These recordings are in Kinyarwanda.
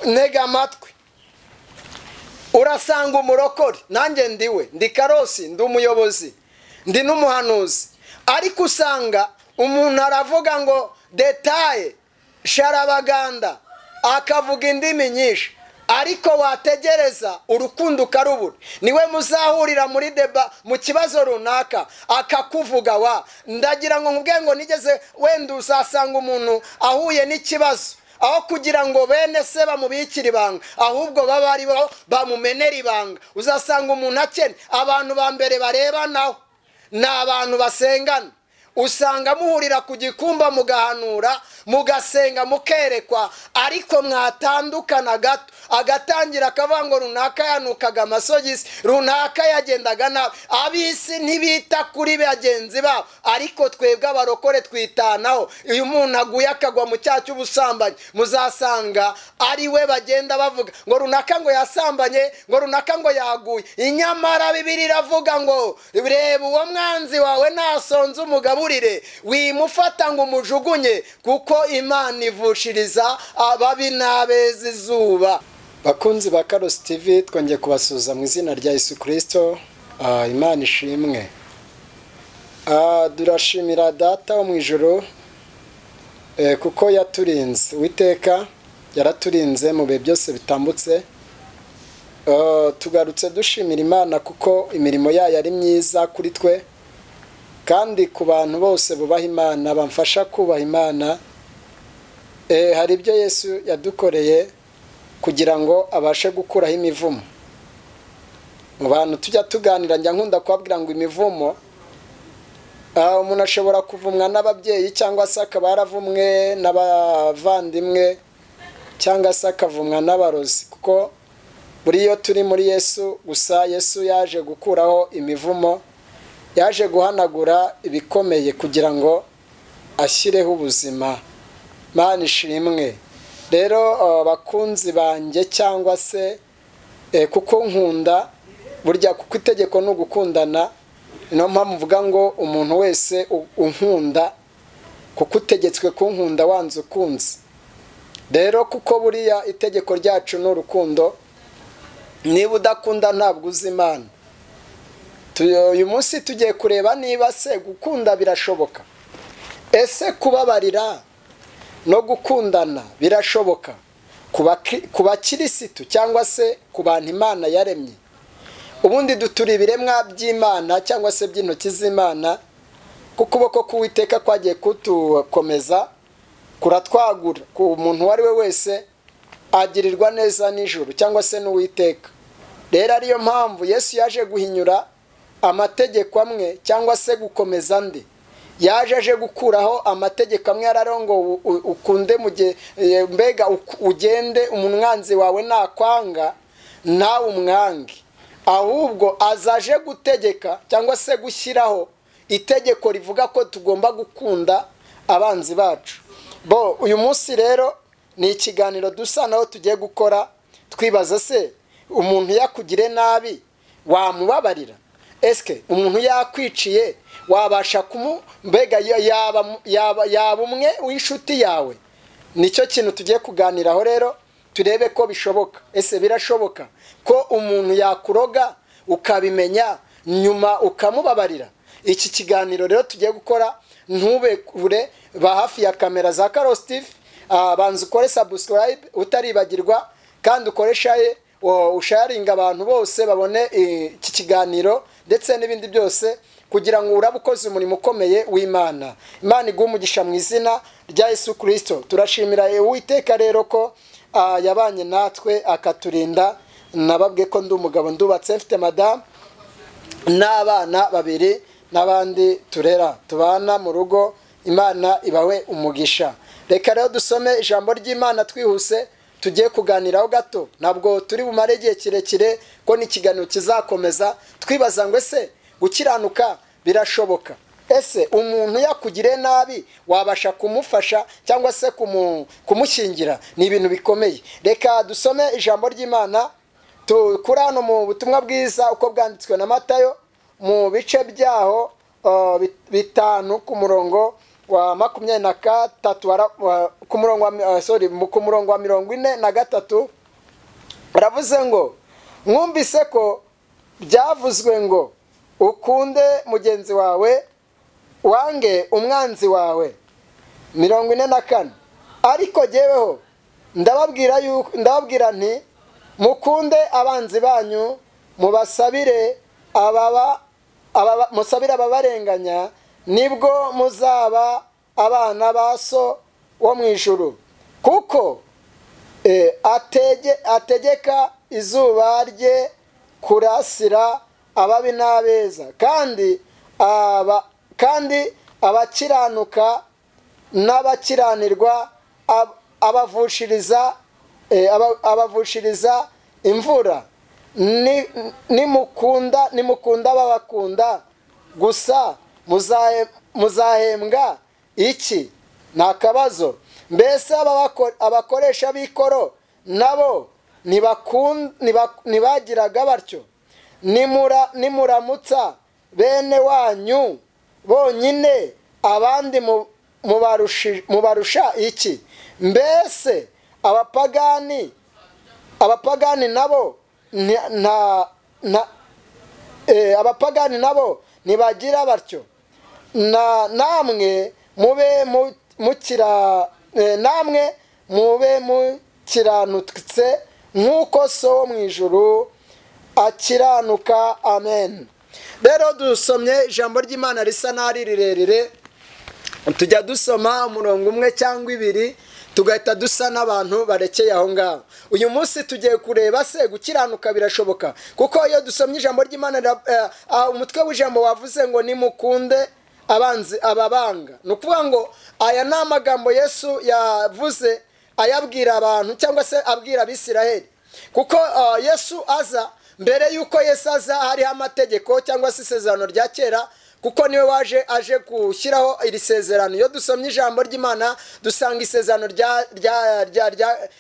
Ntega amatwi, urasanga umurokore, nanjye ndiwe, ndi Karosi, ndi umuyobozi, ndi n'umuhanuzi, ariko usanga umuntu aravuga ngo detaye sharabaganda, akavuga indimi nyinshi, ariko wategereza urukundo ukarubura. Niwe muzahurira muri deba mu kibazo runaka akakuvuga wa ndagira ngo nkubwiye ngo nigeze wenda uzasanga umuntu ahuye n'ikibazo, aho kugira ngo bene se bamubikire ibanga, ahubwo baba ari bo bamumenera ibanga. Uzasanga umuntu akene, abantu ba mbere barebanaho ni abantu basengana. Usanga muhurira ku gikumba mugahanura, mugasenga, mukerekwa, ariko mwatandukana gato agatangira akavuga ngo runaka yanukaga amasogisi, runaka yagendaga nabi. Ab'isi ntibita kuri bagenzi babo, ariko twebwe abarokore twitanaho. Iyo umuntu aguye akagwa mu cyaha cy'ubusambanyi, muzasanga ari we bagenda bavuga ngo runaka ngo yasambanye, ngo runaka ngo yaguye. Inyamara Bibiliya iravuga ngo reba uwo mwanzi wawe nasonze umugabo, wimufata ngo umujugunye, kuko Imana ivushiriza ababi n'abeza izuba. Bakunzi ba Karosi TV, twongeye kubasuhuza mu izina rya Yesu Kristo. Imana ishimwe. Turashimira Data wo mu ijuru kuko yaturinze. Uwiteka yaraturinze mu bihe byose bitambutse. Tugarutse dushimira Imana kuko imirimo yayo ari myiza kuri twe, kandi ku bantu bose bubaha Imana, bamfasha kubaha Imana. Hari ibyo Yesu yadukoreye kugira ngo abashe gukuraho imivumo. Mu bantu tujya tuganira njya nkunda kubabwira ngo imivumo, umuntu ashobora kuvumwa n'ababyeyi, cyangwa se akaba yaravumwe n'abavandimwe, cyangwa se akavumwa n'abarozi, kuko buri iyo turi muri Yesu gusa, Yesu yaje gukuraho imivumo, yaje guhanagura ibikomeye kugira ngo ashyireho ubuzima. Mana ishimwe. Rero abakunzi banjye, cyangwa se kuko nkunda burya, kuko itegeko ni ugukundana, niyo mpamvu mvuga ngo umuntu wese unkunda, kuko utegetswe kunkunda wanze ukunze. Rero kuko buriya itegeko ryacu ni urukundo, niba udakunda ntabwo uzi Imana. Uyu munsi tugiye kureba niba se gukunda birashoboka. Ese kubabarira no gukundana birashoboka ku bakirisitu cyangwa se ku bantu Imana yaremye? Ubundi dutura ibiremwa by'Imana cyangwa se by'intoki z'Imana, kuko ukuboko k'Uwiteka kwagiye kutukomeza, kuratwagura. Ku muntu uwo ari we wese agirirwa neza n'ijuru cyangwa se n'Uwiteka. Rero ariyo mpamvu Yesu yaje guhinyura amategeko amwe cyangwa se gukomeza andi. Yaje aje gukuraho amategeko amwe yararongo ukunde mbega ugende umwanzi wawe nakwanga nawe umwange, ahubwo azaje gutegeka cyangwa se gushyiraho itegeko rivuga ko tugomba gukunda abanzi bacu. Bo uyu munsi rero ni ikiganiro dusa naho tugiye gukora twibaza se umuntu yakugire nabi wamubabarira? Eske umuntu yakwiciye wabasha mbega yaba umwe w'inshuti yawe? Nicyo kintu tugiye kuganiraho rero, turebe ko bishoboka. Ese birashoboka ko umuntu yakuroga ukabimenya nyuma ukamubabarira? Iki kiganiro rero tugiye gukora, ntube kure, ba hafi ya kamera za Karosi TV, banza ukore subscribe utaribagirwa, kandi ukore share, usharinga abantu bose babone iki kiganiro ndetse n'ibindi byose, kugira ngo urabe ukoze umurimo ukomeye w'Imana. Imana iguhe umugisha mu izina rya Yesu Kristo. Turashimira Uwiteka rero ko yabanye natwe akaturinda. Nababwe ko ndi umugabo, ndubatse, mfite madamu n'abana babiri n'abandi turera tubana mu rugo. Imana ibawe umugisha. Reka rero dusome ijambo ry'Imana twihuse, tugiye kuganiraho gato, ntabwo turi bumare igihe kirekire ko n'ikiganiro kizakomeza. Twibaza ngo ese gukiranuka birashoboka? Ese umuntu yakugire nabi wabasha kumufasha cyangwa se kumushyingira? Ni ibintu bikomeye. Reka dusome ijambo ry'Imana tukura hano mu butumwa bwiza uko bwanditswe na Matayo mu bice byaho 5 ku murongo wa 23, ku murongo wa 43. Baravuze ngo mwumvise ko byavuzwe ngo ukunde mugenzi wawe wange umwanzi wawe. 44 ariko jyeweho ndababwira nti mukunde abanzi banyu, mubasabire musabire ababarenganya, nibwo muzaba abana ba so wo mu ijuru, kuko ategeka izuba rye kurasira ababi n'abeza, kandi abakiranuka n'abakiranirwa abavushiriza imvura. Nimukunda babakunda gusa muzahembwa iki? Nta kabazo. Mbese abakoresha b'ikoro nabo ntibagiraga batyo? Nimuramutsa bene wanyu bonyine, abandi mubarusha iki? Mbese abapagani nabo ntibagira batyo? Namwe mube mukiranutse nk'uko so wo mu ijuru akiranuka. Amen. Rero dusomye ijambo ry'Imana risa n'ari rirerire, tujya dusoma umurongo umwe cyangwa ibiri tugahita dusa n'abantu barekeye aho ngaho. Uyu munsi tugiye kureba se gukiranuka birashoboka, kuko iyo dusomye ijambo ry'Imana umutwe w'ijambo wavuze ngo nimukunde abanzi ababanga. Ni ukuvuga ngo aya ni amagambo Yesu yavuze ayabwira abantu cyangwa se abwira Abisiraheli, kuko Yesu aza, mbere yuko Yesu aza hariho amategeko cyangwa se isezerano rya kera, kuko niwe waje aje gushyiraho iri sezerano. Iyo dusomye ijambo ry'Imana dusanga isezerano rya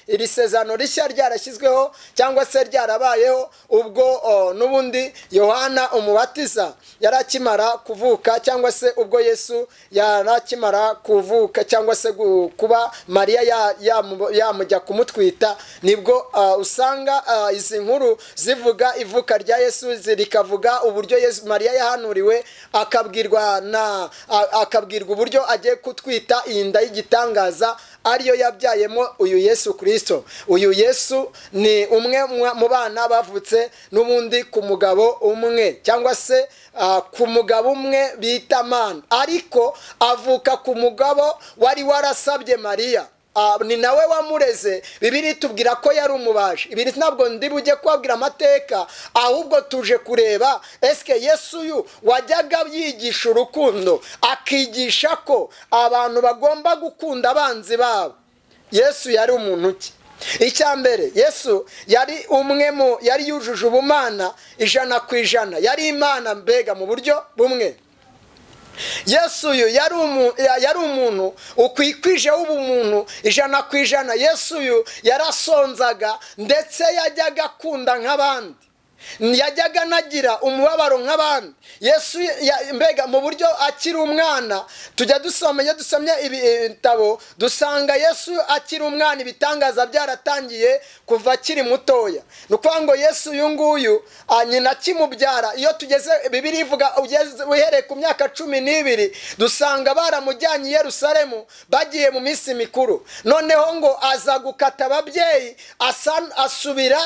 iri sezerano rishya ryarashyizweho cyangwa se ryarabayeho ubwo n'ubundi Yohana umubatiza yarakimara kuvuka, cyangwa se ubwo Yesu yarakimara kuvuka cyangwa se kuba Mariya yamujya kumutwita, nibwo usanga izi nkuru zivuga ivuka rya Yesu, rikavuga uburyo Yesu Mariya yahanuriwe, akabwirwa uburyo agiye kutwita inda y'igitangaza ariyo yabyayemo uyu Yesu Kristo. Uyu Yesu ni umwe mu bana bavutse n'ubundi ku mugabo umwe cyangwa se ku mugabo umwe bita Mana, ariko avuka ku mugabo wari warasabye Mariya. Ni nawe wamureze. Bibiliya itubwira ko yari umubaji. Ibi ntabwo ndi bujye kubabwira amateka, ahubwo tuje kureba eske Yesu uyu wajyaga yigisha urukundo, akigisha ko abantu bagomba gukunda abanzi babo, Yesu yari umuntu ki? Icya mbere, Yesu yari umwe mu yari yujuje ubumana 100%, yari Imana mbega mu buryo bumwe. Yesu uyu yari umuntu ukwikwije w'ubumuntu 100%. Yesu uyu yarasonzaga ndetse yajyaga akunda nk'abandi, yajyaga anagira umubabaro nk'abandi. Yesu mbega mu buryo akiri umwana, tujya dusoma iyo dusomye ibitabo dusanga Yesu akiri umwana ibitangaza byaratangiye kuva akiri mutoya. Ni ukuvuga ngo Yesu uyu nguyu nyina akimubyara, iyo tugeze Bibiliya ivuga uhereye ku myaka 12 dusanga baramujyanye i Yerusalemu bagiye mu minsi mikuru. Noneho ngo aza gukata ababyeyi asubira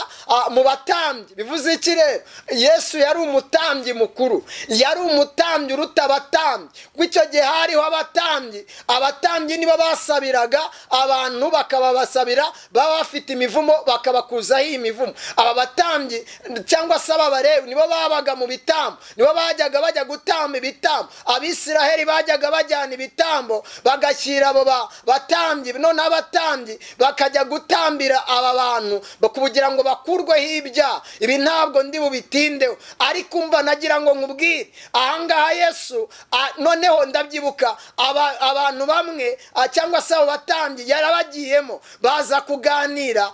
mu batambyi. Bivuze iki rero? Yesu yari umutambyi mukuru, yari umutambyi uruta abatambyi, kuko icyo gihe hariho abatambyi. Abatambyi nibo basabiraga abantu, bakababasabira baba bafite imivumo bakabakuzaho imivumo. Aba batambyi cyangwa se aba barewi nibo babaga mu bitambo, nibo bajyaga bajya gutamba ibitambo. Abisiraheli bajyaga bajyana ibitambo bagashyira abo batambyi, none abatambyi bakajya gutambira aba bantu kugira ngo bakurweho ibyaha. Ibi ntabwo Ntabwo ndi bubitindeho, ariko umva nagira ngo nkubwire ahangaha Yesu. Noneho ndabyibuka abantu bamwe cyangwa se abo batambyi yarabagiyemo, baza kuganira,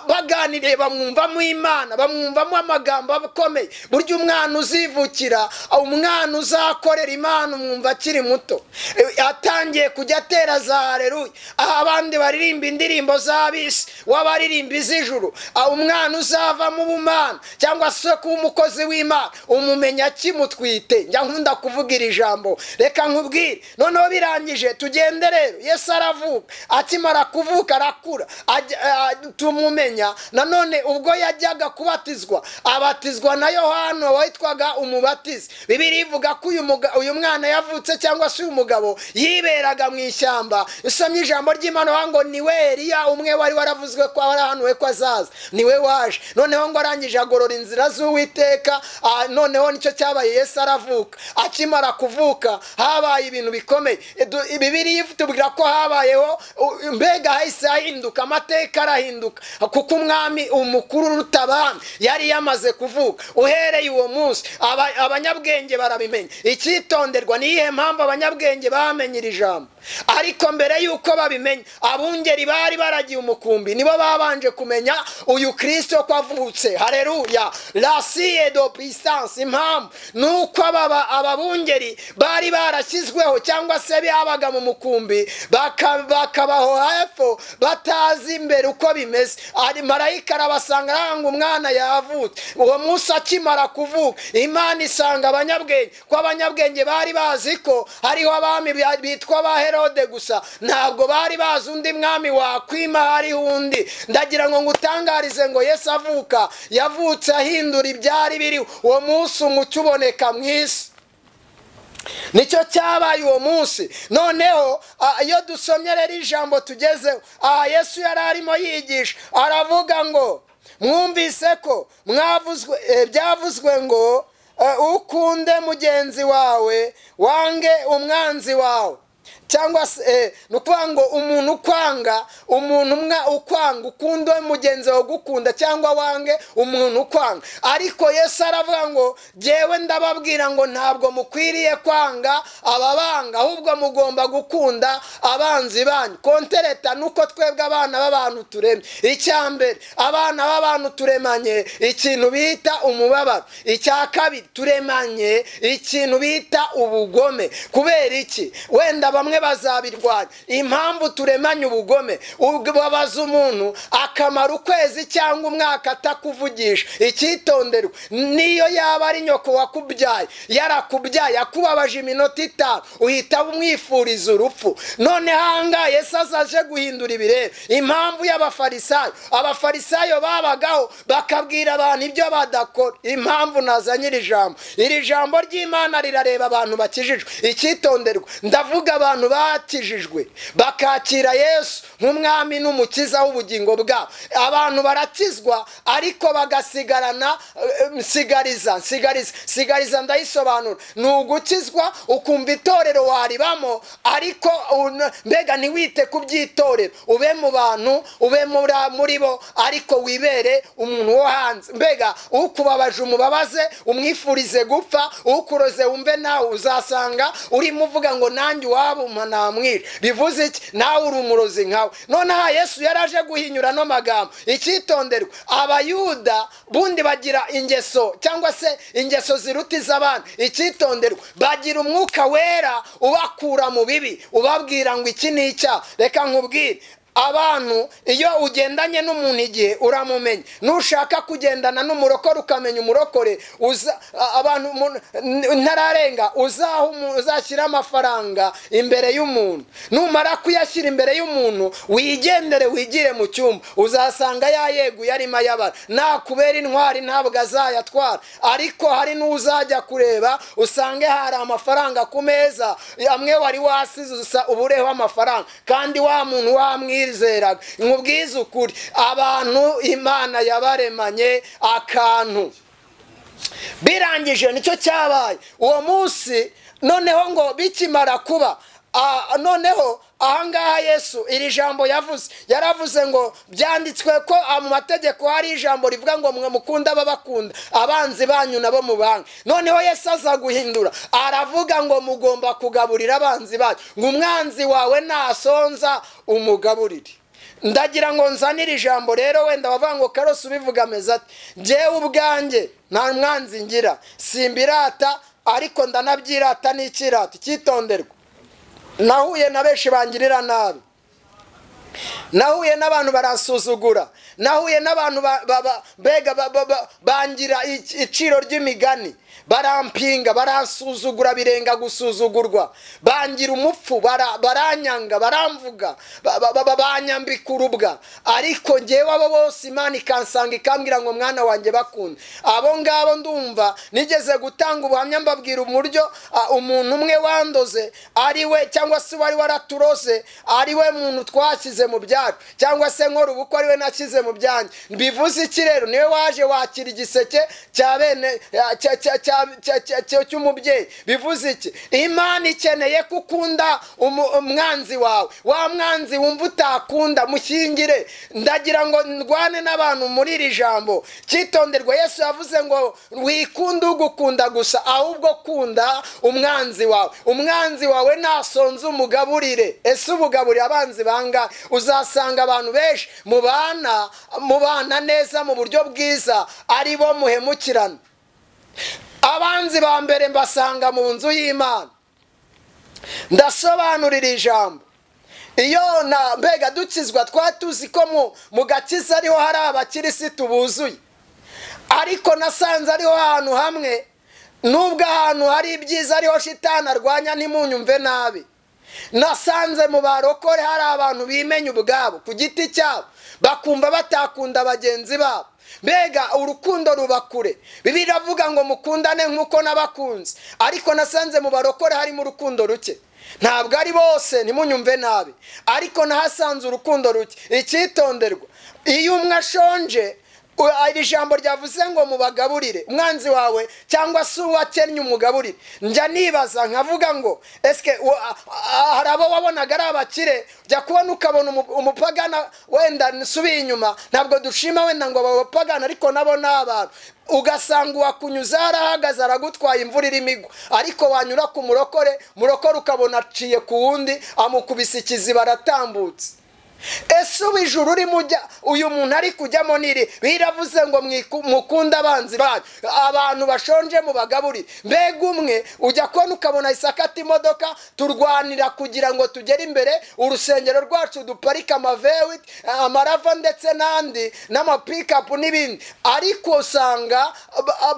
baganiriye bamwumvamo Imana, bamwumvamo amagambo akomeye. Burya umwana uzivukira, umwana uzakorera Imana umwumva akiri muto, atangiye kujya atera za haleluya, aho abandi baririmba indirimbo z'abisi, wabaririmba iz'ijuru. Umwana uzava mu bumana cyangwa se kuba umukozi w'Imana umumenya akimutwite. Njya nkunda kuvuga iri jambo, reka nkubwire. Noneho birangije tugende rero, Yesu aravuka, akimara kuvuka arakura, tumumenya nanone ubwo yajyaga kubatizwa, abatizwa na Yohana witwaga umubatizi. Bibiliya ivuga ko uyu mwana yavutse cyangwa se uyu mugabo yiberaga mu ishyamba. Usomye ijambo ry'Imana ngo niwe Eliya umwe wari waravuzwe ko arahanuwe ko azaza, niwe waje. Noneho ngo arangije agorora inzira z'Uwiteka. Noneho nicyo cyabaye, Yesu aravuka. Akimara kuvuka habaye ibintu bikomeye. Bibiliya itubwira ko habayeho, mbega hahise hahinduka, amateka arahinduka, kuko umwami umukuru rutabami yari yamaze kuvuka. Uhereye uwo munsi abanyabwenge barabimenya. Icyitonderwa ni iyihe mpamvu abanyabwenge bamenye iri jambo? Ariko mbere yuko babimenya, abungeri bari baragiye umukumbi nibo babanje kumenya uyu Kristo ko avutse. Haleluya! La sie de puissance. Impamvu nuko ababungeri bari barashyizweho cyangwa se babaga mu mukumbi, bakabaho hepfo batazi imbere uko bimeze. Ari marayika arabasanga ngo umwana yavutse. Uwo munsi akimara kuvuka, Imana isanga abanyabwenge, ko abanyabwenge bari bazi ko hariho abami bitwa ba Herode gusa, ntabwo bari bazi undi mwami wakwima hariho undi. Ndagira ngo ngutangarize ngo Yesu avuka, yavutse ahindura ibyari biriho. Uwo munsi umucyo uboneka mu isi. Nicyo cyabaye uwo munsi. Noneho iyo dusomye rero ijambo tugezeho, aha Yesu yari arimo yigisha, aravuga ngo mwumvise ko byavuzwe ngo ukunde mugenzi wawe wange umwanzi wawe. Cyangwa se ni ukuvuga ngo umuntu ukwanga, umuntu ukwanga ukunde mugenzi wawe ugukunda, cyangwa wange umuntu ukwanga. Ariko Yesu aravuga ngo jyewe ndababwira ngo ntabwo mukwiriye kwanga ababanga, ahubwo mugomba gukunda abanzi banyu. Kontereta nuko twebwe abana b'abantu turemye. Icya mbere, abana b'abantu turemanye ikintu bita umubabaro. Icya kabiri, turemanye ikintu bita ubugome. Kubera iki? Wenda bamwe bazabirwanya. Impamvu turemanye ubugome, ubabaza umuntu akamara ukwezi cyangwa umwaka atakuvugisha. Icyitonderwa, niyo yaba ari nyoko wakubyaye, yarakubyaye akubabaje iminota 5, uhita umwifuriza urupfu. None hanga Yesu azaje guhindura ibirere. Impamvu y'abafarisayo, abafarisayo babagaho bakabwira abantu ibyo badakora. Impamvu nazanye iri jambo, iri jambo ry'Imana rirareba abantu bakijijwe. Icyitonderwa, ndavuga abantu bakijijwe bakakira Yesu nk'umwami n'umukiza w'ubugingo bwabo. Abantu barakizwa ariko bagasigarana sigariza. Ndayisobanura, ni ugukizwa ukumva itorero waribamo, ariko mbega ntiwite ku by'itorero, ube mu bantu, ube muri bo, ariko wibere umuntu wo hanze. Mbega ukubabaje umubabaze, umwifurize gupfa, ukuroze wumve nawe uzasanga urimo uvuga ngo nanjye wabo namwira. Bivuze iki? Nawe uri umurozi nkawe. Noneho Yesu yaraje guhinyura no magambo. Icyitonderwa, abayuda bundi bagira ingeso cyangwa se ingeso ziruta iz'abandi. Icyitonderwa, bagira umwuka wera ubakura mu bibi, ubabwira ngo iki ni icyaha. Reka nkubwire, abantu iyo ugendanye n'umuntu igihe uramumenya. Nushaka kugendana n'umurokore ukamenya umurokore, abantu ntararenga uzashyira amafaranga imbere y'umuntu. Numara kuyashyira imbere y'umuntu, wigendere wigire mu cyumba, uzasanga yayeguye arimo ayabara. Nakubera intwari ntabwo azayatwara. Ariko hari n'uzajya kureba usange hari amafaranga ku meza, amwe wari wasize ubureho amafaranga, kandi wa muntu wamwira. Nkubwize ukuri, abantu Imana yabaremanye akantu. Birangije nicyo cyabaye uwo munsi. Noneho ngo bikimara kuba, Noneho ahangaha Yesu iri jambo yavuze, yaravuze ngo byanditswe ko mu mategeko hari ijambo rivuga ngo mwe mukunda ababakunda, abanzi banyu nabo mubange. Noneho Yesu aza guhindura aravuga ngo mugomba kugaburira abanzi banyu, ngo umwanzi wawe nasonza umugaburire. Ndagira ngo nzanire ijambo rero, wenda bavuga ngo Karosi ubivuga ameze ati njyewe ubwanjye nta mwanzi ngira, simbirata ariko ndanabyirata n'ikirata. Icyitonderwa, nahuye na benshi bangirira nabi, nahuye n'abantu baransuzugura, nahuye n'abantu mbega bangira iciro ry'imigani, barampinga, baransuzugura birenga gusuzugurwa, bangira umupfu, baranyanga, baramvuga, banyambika urubwa. Ariko njyewe abo bose Imana ikansanga ikambwira ngo mwana wanjye bakunda. Abo ngabo ndumva nigeze gutanga ubuhamya mbabwira umuryo umuntu umwe wandoze ari we, cyangwa se wari waraturose ari we muntu twashyize mu byacu, cyangwa se nkora ubukwe ari we nashyize mu byanjye. Mbivuze iki rero? Niwe waje wakira igiseke cya bene cy'umubyeyi. Bivuze iki? Imana ikeneye kukunda umwanzi wawe, wa mwanzi wumva utakunda mushyingire. Ndagira ngo ndwane n'abantu muri iri jambo. Cyitonderwa, Yesu yavuze ngo wikunde ugukunda gusa, ahubwo kunda umwanzi wawe. Umwanzi wawe nasonza umugaburire. Ese ubugaburira abanzi banga? Uzasanga abantu benshi mubana neza mu buryo bwiza ari bo muhemukirana. Abanzi ba mbere mbasanga mu nzu y'Imana. Ndasobanurira ijambo. Iyo na mbega dukizwa twatuzi ko mu gakiza ariho hari abakirisitu buzuye, ariko nasanze ariho ahantu hamwe, nubwo ahantu hari ibyiza ariho shitani arwanya, ntimunyumve nabi. Nasanze mu barokore hari abantu bimenya ubwabo ku giti cyabo, bakumva batakunda bagenzi babo. Mbega urukundo ruba kure. Bibiliya iravuga ngo mukundane nk'uko nabakunze, ariko nasanze mu barokore harimo urukundo ruke. Ntabwo ari bose, ntimunyumve nabi, ariko nahasanze urukundo ruke. Icyitonderwa, iyo umwe ashonje, iri jambo ryavuze ngo mubagaburire umwanzi wawe cyangwa se uwakennye umugaburire. Njya nibaza nkavuga ngo eske hari abo wabonaga ari abakire, jya kubona ukabona umupagana, wenda nsubiye inyuma, ntabwo dushima wenda ngo abapagana, ariko nabo ni abantu. Ugasanga uwakunyuza arahagaze aragutwaye imvura irimo igwa, ariko wanyura ku murokore, murokore ukabona aciye ku wundi amukubise ikiziba aratambutse. Ese ubu ijuru urimo ujya uyu muntu ari kujyamo niri? Biravuze ngo mukunda abanzi banyu, abantu bashonje mubagaburire. Mbega umwe ujya kubona ukabona isakata imodoka, turwanira kugira ngo tugere imbere urusengero rwacu duparike amavewiti, amarava ndetse n'andi n'amapikapu n'ibindi, ariko usanga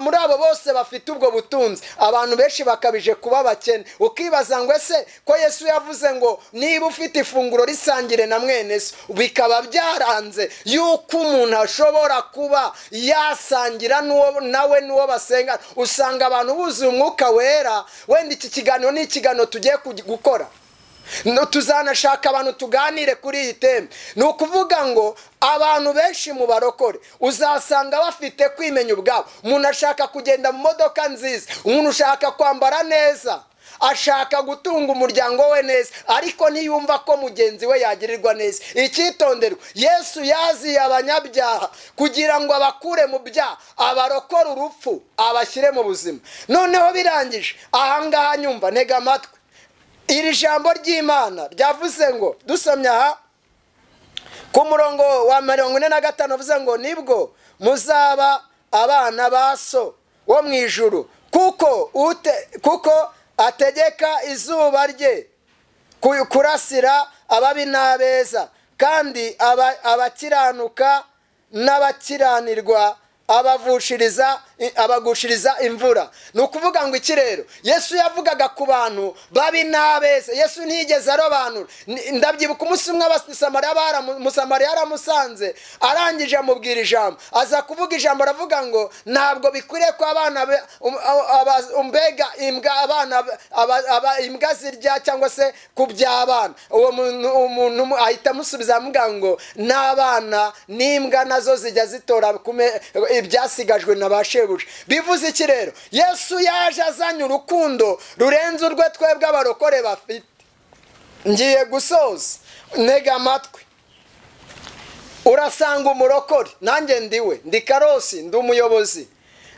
muri abo bose bafite ubwo butunzi abantu benshi bakabije kuba bakene. Ukibaza ngo ese ko Yesu yavuze ngo niba ufite ifunguro risangire na mwene, bikaba byaranze yuko umuntu ashobora kuba yasangira nawe n'uwo basenga. Usanga abantu buzuye umwuka wera. Wenda iki kiganiro ni ikiganiro tugiye gukora, tuzanashaka abantu tuganire kuri iyi teme. Ni ukuvuga ngo abantu benshi mu barokore uzasanga bafite kwimenya ubwabo. Umuntu ashaka kugenda mu modoka nziza, umuntu ushaka kwambara neza, ashaka gutunga umuryango we neza, ariko ntiyumva ko mugenzi we yagirirwa neza. Icyitonderwa, Yesu yaziye abanyabyaha kugira ngo abakure mu byaha, abarokore urupfu, abashyire mu buzima. Noneho birangije ahangaha nyumva ntega amatwi iri jambo ry'Imana ryavuze ngo, dusomye aha ku murongo wa 45, avuze ngo nibwo muzaba abana ba so wo mu ijuru, kuko ategeka izuba rye kurasira ababi n'abeza, kandi abakiranuka n'abakiranirwa abagushiriza imvura. Ni ukuvuga ngo iki rero? Yesu yavugaga ku bantu babi n'abeza. Yesu ntiyigeze arobanura. Ndabyibuka umunsi umwe Umusamariya yaramusanze, arangije amubwira ijambo, aza kuvuga ijambo aravuga ngo ntabwo bikwiriye ko abana mbega imbwa abana imbwa zirya cyangwa se ku by'abana. Uwo muntu ahita amusubiza amuvuga ngo n'abana n'imbwa nazo zijya zitora ibyasigajwe na ba shebuja. Bivuze iki rero? Yesu yaje azanye urukundo rurenze urwe twebwe abarokore bafite. Ngiye gusoza, ntega amatwi. Urasanga umurokore, nanjye ndiwe, ndi Karosi, ndi umuyobozi,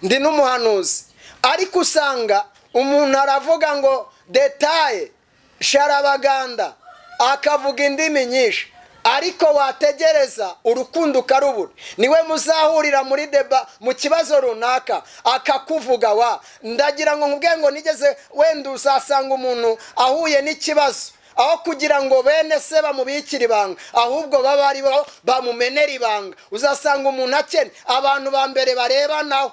ndi n'umuhanuzi, ariko usanga umuntu aravuga ngo detaye sharabaganda, akavuga indimi nyinshi, ariko wategereza urukundo ukarubura. Niwe muzahurira muri deba mu kibazo runaka akakuvuga wa. Ndagira ngo nkubwiye ngo nigeze wenda uzasanga umuntu ahuye n'ikibazo, aho kugira ngo bene se bamubikire ibanga, ahubwo baba ari bo bamumenera ibanga. Uzasanga umuntu akene, abantu ba mbere barebanaho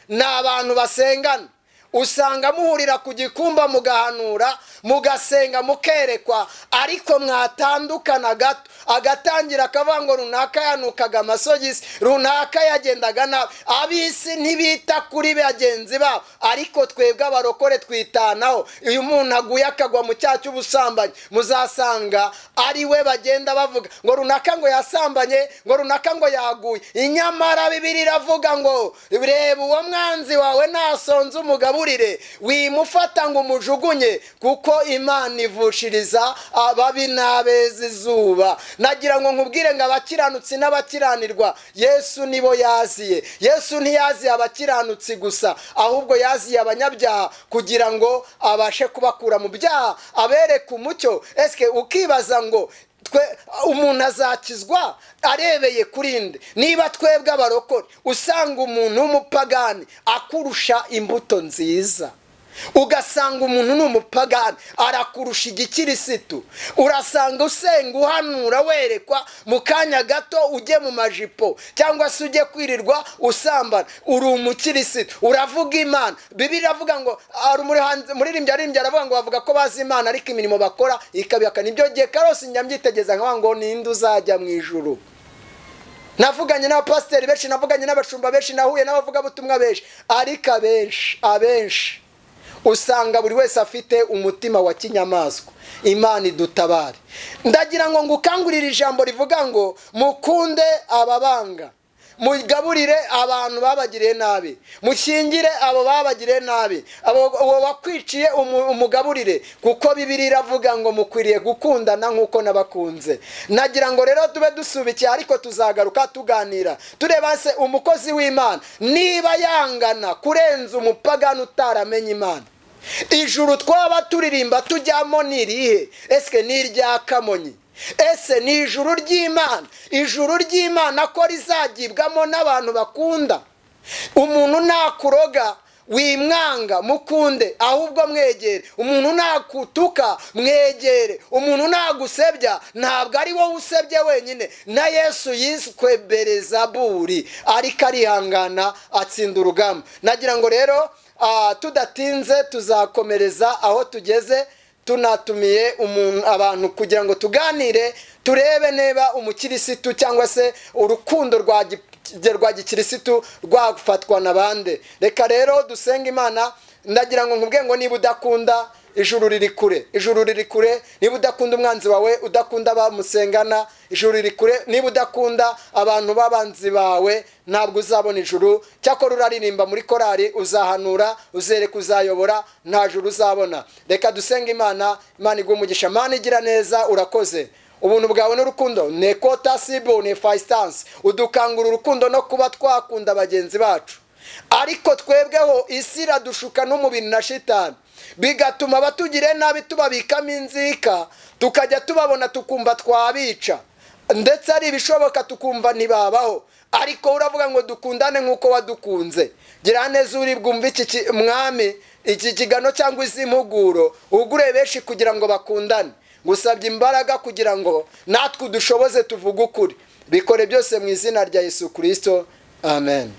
ni abantu basengana. Usanga muhurira ku gikumba mugahanura, mugasenga, mukerekwa, ariko mwatandukana gato agatangira akavuga ngo runaka yanukaga amasogisi, runaka yagendaga nabi. Ab'isi ntibita kuri bagenzi babo, ariko twebwe abarokore twitanaho. Iyo umuntu aguye akagwa mu cyaha cy'ubusambanyi, muzasanga ari we bagenda bavuga ngo runaka ngo yasambanye, ngo runaka ngo yaguye. Inyamara Bibiliya iravuga ngo reba uwo mwanzi wawe nasonze umugabo, wimufata ngo umujugunye, kuko Imana ivushiriza ababi n'abeza izuba. Nagira ngo nkubwire ngo abakiranutsi n'abakiranirwa Yesu nibo yaziye. Yesu ntiyaziye abakiranutsi gusa, ahubwo yaziye abanyabyaha kugira ngo abashe kubakura mu byaha, abereke umucyo. Eske ukibaza ngo twe umuntu azakizwa arebeye kuri nde? Niba twebwe abarokore usanga umuntu w'umupagani akurusha imbuto nziza, ugasanga umuntu ni umupagani arakurusha igikirisitu, urasanga usenga uhanura werekwa, mu kanya gato ujye mu majipo cyangwa se ujye kwirirwa usambana, uri umukirisitu, uravuga Imana. Bibiliya iravuga ngo umuririmbyi aririmbye aravuga ngo bavuga ko bazi Imana ariko imirimo bakora ikabihakana. Ibyo gihe Karosi njya nkavuga ngo ninde uzajya mu ijuru? Navuganye n'abapasiteri benshi, navuganye n'abashumba benshi, nahuye n'abavugabutumwa benshi, ariko abenshi usanga buri wese afite umutima wa kinyamaswa. Imana idutabare. Ndagira ngo ngukangurire ijambo rivuga ngo mukunde ababanga, mugaburire abantu babagiriye nabi, mushyingire abo babagiriye nabi, abo wakwiciye umugaburire, kuko Bibiliya iravuga ngo mukwiriye gukundana nk'uko nabakunze. Nagira ngo rero tube dusubikiye, ariko tuzagaruka tuganira tureba se umukozi w'Imana niba yangana kurenza umupagani utaramenye Imana. Ijuru twaba turirimba tujyamo ni irihe? Eske ni irya Kamonyi? Ese ni ijuru ry'Imana? Ijuru ry'Imana ko rizagibwamo n'abantu bakunda. Umuntu nakuroga wimwanga, mukunde, ahubwo mwegere. Umuntu nakutuka mwegere. Umuntu nagusebya, ntabwo ari wowe usebye wenyine, na Yesu yiswe Belezaburi, ariko arihangana atsinda urugamba. Nagira ngo rero tudatinze tuzakomereza aho tugeze, tunatumiye abantu kugira ngo tuganire, turebe niba umukirisitu cyangwa se urukundo rwa gikirisitu rwafatwa na bande. Reka rero dusenga Imana. Ndagira ngo nkubwiye ngo niba udakunda ijuru riri kure, ijuru riri kure. Niba udakunda umwanzi wawe, udakunda abamusengana, ijuru riri kure. Niba udakunda abantu b'abanzi bawe, ntabwo uzabona ijuru. Cyakora uraririmba muri korari, uzahanura, uzereka, uzayobora, nta juru uzabona. Reka dusenga Imana. Imana iguhe umugisha. Imana igira neza, urakoze. Ubuntu bwawe n'urukundo nekota sibo ne faistance, udukangura urukundo no kuba twakunda bagenzi bacu. Ariko twebweho isi iradushuka n'umubiri na shitani, bigatuma batugire nabi, tubabikamo inzika, tukajya tubabona tukumva twabica, ndetse ari ibishoboka tukumva ntibabaho. Ariko uravuga ngo dukundane nk'uko wadukunze. Gira neza uri bwumve iki mwami, iki kigano cyangwa izi mpuguro, ugure benshi kugira ngo bakundane. Ngusabye imbaraga kugira ngo natwe dushoboze tuvuge ukuri. Bikore byose mu izina rya Yesu Kristo, amen.